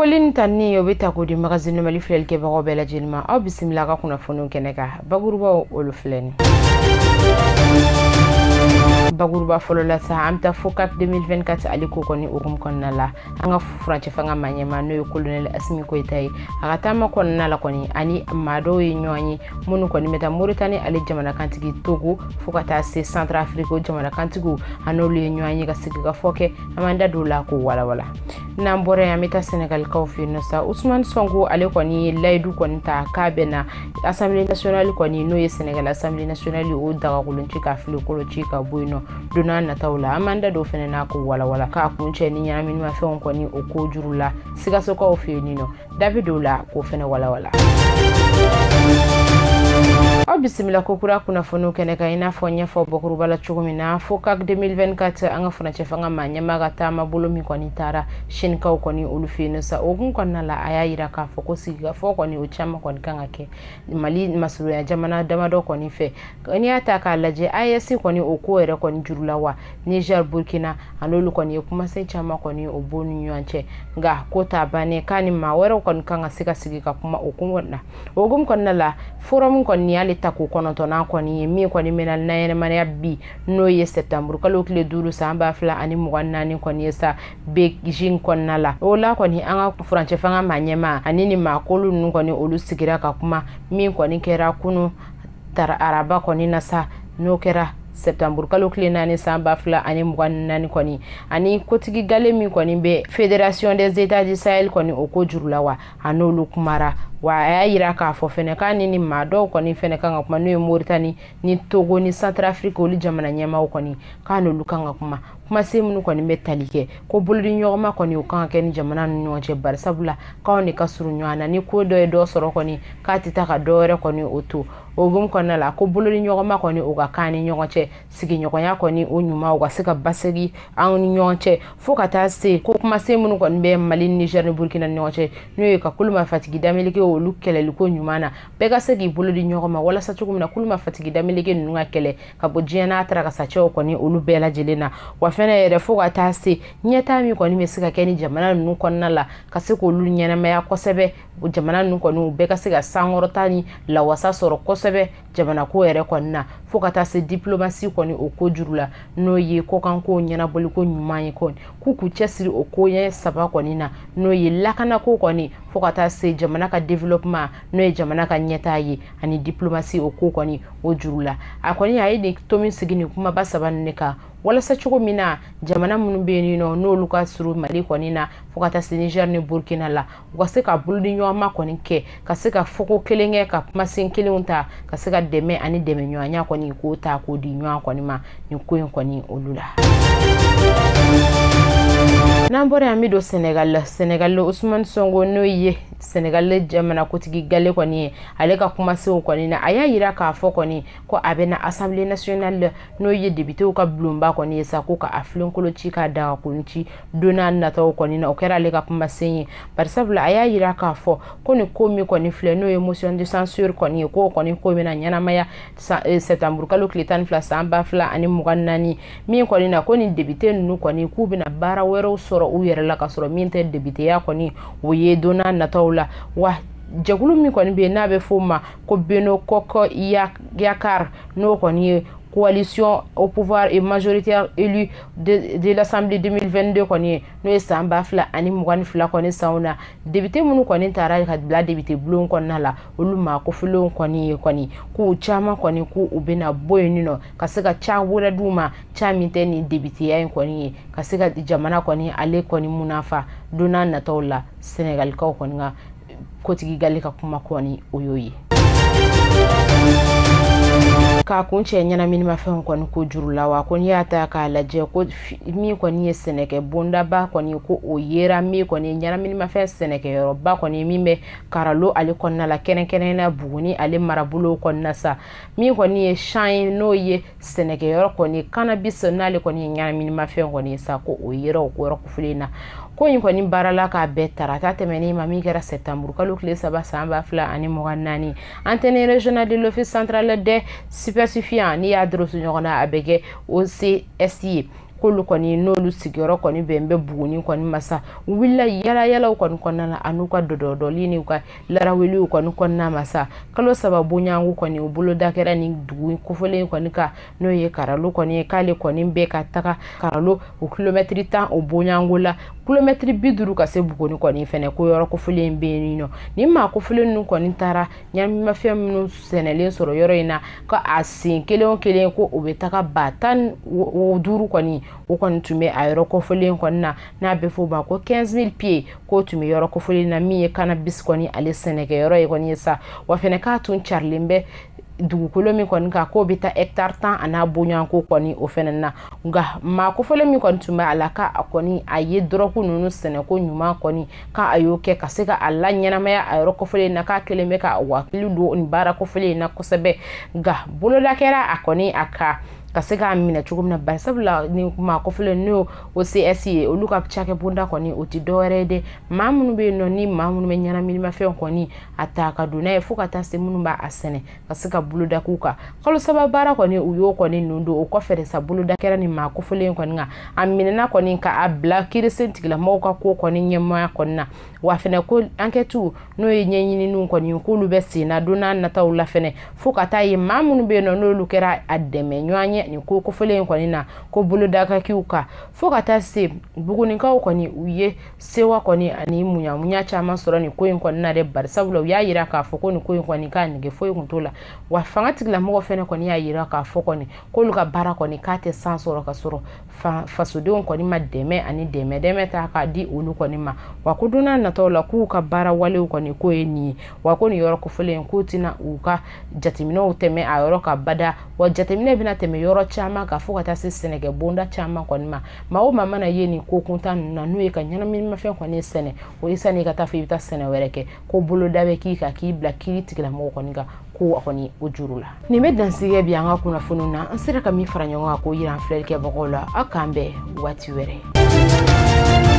Foli ni tanni o bɛ ta k'o di Magazine Mali filɛlikɛbagaw bɛɛ lajɛlen ma. Aw bisimila ka kunnafoniw kɛnɛ kan. Bakurubaw olu filɛ nin. Bakuruba fɔlɔ la sa, an bɛ taa FOCAC 2024 ale ko kɔni hukumu kɔnɔna la. An ka furancɛ fanga maa ɲɛmaa n'o ye colonel Assimi Goïta ye, a ka taama kɔnɔna la kɔni ani maa dɔw ye ɲɔgɔn ye minnu kɔni bɛ taa Moritani ale jamanakuntigi, Togo, fo ka taa se Centrafrique jamanakuntigiw, a n'olu ye ɲɔgɔn ye ka sigikafɔ kɛ. An b'an da don o la k'o walawala. N'an bɔra yen, an bɛ taa Senegalikaw fɛ yen nɔ sa. Ousmane Sonko, ale kɔni ye layidu kɔni ta k'a bɛ na Assemblée nationale kɔni, n'o ye Sénégal Assemblée nationale, o dagakolon ci ka filekolon ci ka bɔ yen nɔ don n'a nataw la. An b'an da don o fɛnɛ n'a k'o walawala. K'a kuncɛ ni ɲɛnaminimafɛnw kɔni o ko juru la Sikasokaw fɛ yen nɔ, da bɛ don o la k'o fɛnɛ walawala. Aw bisimila ko kura kunnafoniw kɛnɛ kan. I n'a fɔ ɲɛfɔ bakuruba la cogo min na, FOCAC 2024, an ka furancɛ fanga maa ɲɛmaa ka taama bolo min kɔni taara Sinikaw kɔni olu fɛ yen nɔ sa, o hukumu kɔnɔna la, a y'a yira k'a fɔ ko sigikafɔ kɔni o caman kɔni kan ka kɛ Mali masurunya jamana damadɔ kɔni fɛ. N'i y'a ta k'a lajɛ, AES kɔni o ko yɛrɛ kɔni juru la wa, Niger, Burkina, a n'olu kɔni ye kumasen caman kɔni o b'o ni ɲɔgɔn cɛ, nka ko t'a bannen k'a ni maa wɛrɛw kɔni kan ka se ka sigi ka kuma o kun na. O hukumu kɔnɔna la, forum kɔni y'ale tako 9nan kɔni ye min kɔni bɛna ɲɛnamaya bi, n'o ye septembre kalo tile 5 san 2024 kɔni ye sa, Beijing kɔnɔna la. O la kɔni, an ka furancɛ fanga maa ɲɛmaa ani ni maa kolo ninnu kɔni olu sigira ka kuma min kɔni kɛra kunu tara araba kɔni na sa, n'o kɛra septembre kalo tile 4 san 2024 kɔni, ani kotigi gale min kɔni bɛ Fédération des États du Sahel kɔni o ko juru la wa, a n'olu kumara wa. A y'a yira k'a fɔ fɛnɛ k'a ni maa dɔw kɔni fɛnɛ kan ka kuma, n'o ye Moritani ni Togo ni Centrafrique, olu jamana ɲɛmaaw kɔni, k'a n'olu kan ka kuma, kumasen minnu kɔni bɛ tali kɛ ko bolodi ɲɔgɔnma kɔni o kan ka kɛ ni jamana ni ɲɔgɔn cɛ, barisabula k'anw de ka surun ɲɔgɔn na. Ni ko dɔ ye dɔ sɔrɔ kɔni, k'a tɛ taa ka dɔ wɛrɛ kɔni o to. O hukumu kɔnɔna la, ko bolodi ɲɔgɔnma kɔni o ka k'an ni ɲɔgɔn cɛ, sigiɲɔgɔnya kɔni o ɲuman o ka se ka basigi anw ni ɲɔgɔn cɛ, fo ka taa se ko kumasen minnu kɔni bɛ Mali, Niger ni Burkina ni ɲɔgɔn cɛ, n'o ye ka kulu marifatigi dameleke olu kɛlɛliko ɲuman na, bɛɛ ka se k'i bolo di ɲɔgɔn ma walasa cogo min na kulu marifatigi dameleke ninnu ka kɛlɛ ka bɔ diɲɛ n'a tarakasacɛw kɔni olu bɛɛ lajɛlen na wa. Fɛnɛ yɛrɛ, fo ka taa se ɲɛtaa min kɔni bɛ se ka kɛ ni jamana ninnu kɔnɔna la, ka se k'olu ɲɛnamaya kosɛbɛ, jamana ninnu kɔni u bɛɛ ka se ka sankɔrɔta ni lawasa sɔrɔ kosɛbɛ jamana ko yɛrɛ kɔni na, fo ka taa se diplomatie kɔni o ko juru la, n'o ye kɔkanko ɲɛnabɔliko ɲuman ye kɔni, k'u k'u cɛsiri o ko ɲɛ saba kɔni na, n'o ye lakanako kɔni, fo ka taa se jamana ka développement, n'o ye jamana ka ɲɛtaa ye, ani diplomatie o ko kɔni o juru la. A kɔni a ye nin tomi sigi nin kumaba saba ninnu kan walasa cogo min na jamana minnu bɛ yen nɔ, n'olu ka surun Mali kɔni na, fo ka taa se Niger ni Burkina la, u ka se ka bolodi ɲɔgɔnma kɔni kɛ, ka se ka fɔko kelen kɛ, ka kumasen kelenw ta, ka se ka dɛmɛ ani dɛmɛ ɲɔgɔnya kɔni k'o ta k'o di ɲɔgɔn kɔni ma nin ko in kɔni olu la. N'an bɔra yan, an bɛ don Senegal la. Senegal, Ousmane Sonko, n'o ye Senegal jamanakutigi gale kɔni ye, ale ka kumasenw kɔni na, a y'a yira k'a fɔ kɔni ko a bɛ na Assemblée nationale, n'o ye députéw ka bulonba kɔni ye sa, ko ka a filenkolo ci k'a dagakolon ci don n'a nataw kɔni na. O kɛra ale ka kumasen ye, barisabula a y'a yira k'a fɔ ko nin ko min kɔni filɛ, n'o ye motion de censure kɔni ye, k'o kɔni ko bɛna ɲɛnamaya septembre kalo tile 12 san 2024 min kɔni na, ko nin député ninnu kɔni k'u bɛna baara wɛrɛw sɔrɔ u yɛrɛ la ka sɔrɔ min tɛ députéya kɔni o ye don n'a nataw la wa. Jɛkulu min kɔni bɛ yen n'a bɛ f'o ma ko Benno Bokk Yakaar, n'o kɔni ye coalition au pouvoir et majoritaire élu de l'Assemblée 2022 kɔni ye, n'o ye san 2022 kɔni sanw na, député minnu kɔni taara ka bila député bulon kɔnɔna la, olu maa kofilenw kɔni ye kɔni k'u caman kɔni k'u bɛna bɔ yen nɔ ka se ka ca wɛrɛ d'u ma, ca min tɛ nin députéya in kɔni ye, ka se ka jamana kɔni ale kɔni munafa don n'a nataw la. Senegalikaw kɔni ka kotigi gale ka kuma kɔni o y'o ye. K'a kun cɛ ɲɛnaminimafɛnw kɔni ko juru la wa, ko n'i y'a ta k'a lajɛ, ko min kɔni ye sɛnɛkɛ bondaba kɔni, ko o yera min kɔni ye ɲɛnaminimafɛn sɛnɛkɛyɔrɔba kɔni min bɛ Karalo ale kɔnɔna la, kɛrɛnkɛrɛnnenya Buguni ale marabolo kɔnɔna sa, min kɔni ye champ ye, n'o ye sɛnɛkɛyɔrɔ kɔni cannabis, n'ale kɔni ye ɲɛnaminimafɛn kɔni ye sa, ko o yera o yɔrɔ kofɔlen na. Ko in kɔni baarala k'a bɛɛ tarata tɛmɛnen ma min kɛra septembre kalo tile 3 san 2024, antenne régionale de l'Office central des stupéfiants, n'i y'a dorosu ɲɔgɔn na, a bɛ kɛ OCS ye. K'olu kɔni n'olu sigiyɔrɔ kɔni bɛn bɛ Buguni kɔni masa u wulila yala yalaw kɔni kɔnɔna la an'u ka dɔdɔdɔli ni u ka laraweliw kɔni kɔnɔna masa kalo 3 bonyango kɔni u boloda kɛra ni dugu kofɔlen kɔni kan n'o ye Karalo kɔni ye k'ale kɔni bɛ ka taga Karalo o kilomɛtiri 10 o bonyango la kilomɛtiri 50 ka se Buguni kɔni fɛnɛ ko yɔrɔ kofɔlen bɛ yen nɔ ni maa kofɔlen ninnu kɔni taara ɲɛnamimafɛn minnu sɛnɛlen sɔrɔ yɔrɔ in na ko a sen kelen o kelen ko o bɛ taga 15,000 kɔni o kɔni tun bɛ a yɔrɔ kofɔlen kɔni na n'a bɛ fɔ o ma ko 15 000 pieds k'o tun bɛ yɔrɔ kofɔlen na min ye cannabis kɔni ale sɛnɛkɛyɔrɔ ye kɔni ye sa wa fɛnɛ k'a tun carilen bɛ dugukolo min kɔni kan k'o bɛ taa hectare 10 a n'a bonyanko kɔni o fɛnɛ na nka maa kofɔlen min kɔni tun bɛ a la k'a kɔni a ye dɔrɔgu ninnu sɛnɛko ɲuman kɔni k'a y'o kɛ ka se ka a la ɲɛnamaya a yɔrɔ kofɔlen na k'a kelen bɛ ka wakili don nin baara kofɔlen in na kosɛbɛ nka boloda kɛra a kɔni a ka se k'a minɛ cogo min na bari sabula ni maa kofɔlen n'o OCS ye olu ka cakɛbonda kɔni o tɛ dɔwɛrɛ ye dɛ maa minnu bɛ yen nɔ ni maa minnu bɛ ɲɛnaminimafɛn kɔni a ta ka don n'a ye fo ka taa se minnu b'a sɛnɛ ka se ka boloda k'u kan kalo 3 baara kɔni u y'o kɔni ninnu don o kɔfɛ de sa boloda kɛra ni maa kofɔlen kɔni kan a minɛna kɔni ka a bila kiirisen tigilamɔgɔw ka ko kɔni ɲɛmɔgɔya kɔni na wa fɛnɛ ko enquête n'o ye ɲɛɲininiw kɔni k'olu bɛ sen na don n'a nataw la fɛnɛ fo ka taa ye maa minnu bɛ yen nɔ n'olu kɛra a dɛmɛ ɲɔgɔn ye nin ko kofɔlen kɔni na ko boloda ka k'u kan fo ka taa se Bugunikaw kɔni u ye sewa kɔni ani muɲamuɲa caman sɔrɔ nin ko in kɔni na dɛ bari sabula u y'a yira k'a fɔ ko nin ko in kɔni k'a nege foyi kun t'o la wa fanga tigilamɔgɔ fɛnɛ kɔni y'a yira k'a fɔ kɔni k'olu ka baara kɔni k'a tɛ san sɔrɔ ka sɔrɔ fasodenw kɔni ma dɛmɛ ani dɛmɛ ta k'a di olu kɔni ma wa ko don n'a nataw la k'u ka baara walew kɔni k'o ye nin ye wa ko nin yɔrɔ kofɔlen k'u tɛna u ka jateminɛw tɛmɛ a yɔrɔ ka bada wa jateminɛ bɛna tɛmɛ yɔrɔ caman kan fo ka taa se sɛnɛkɛ bonda caman kɔni ma maa o maa mana ye nin ko kuntan ninnu na n'o ye ka ɲɛnaminimafɛn kɔni sɛnɛ o ye sanni ka taa fɔ i bɛ taa sɛnɛ wɛrɛ kɛ ko boloda bɛ k'i kan k'i bila kiiri tigilamɔgɔ kɔni kan ko a kɔni o juru la nin bɛ dansigɛ bi an ka kunnafoniw na an sera ka min fara ɲɔgɔn kan k'o yira an filɛlikɛbagaw la aw k'an bɛn waati wɛrɛ.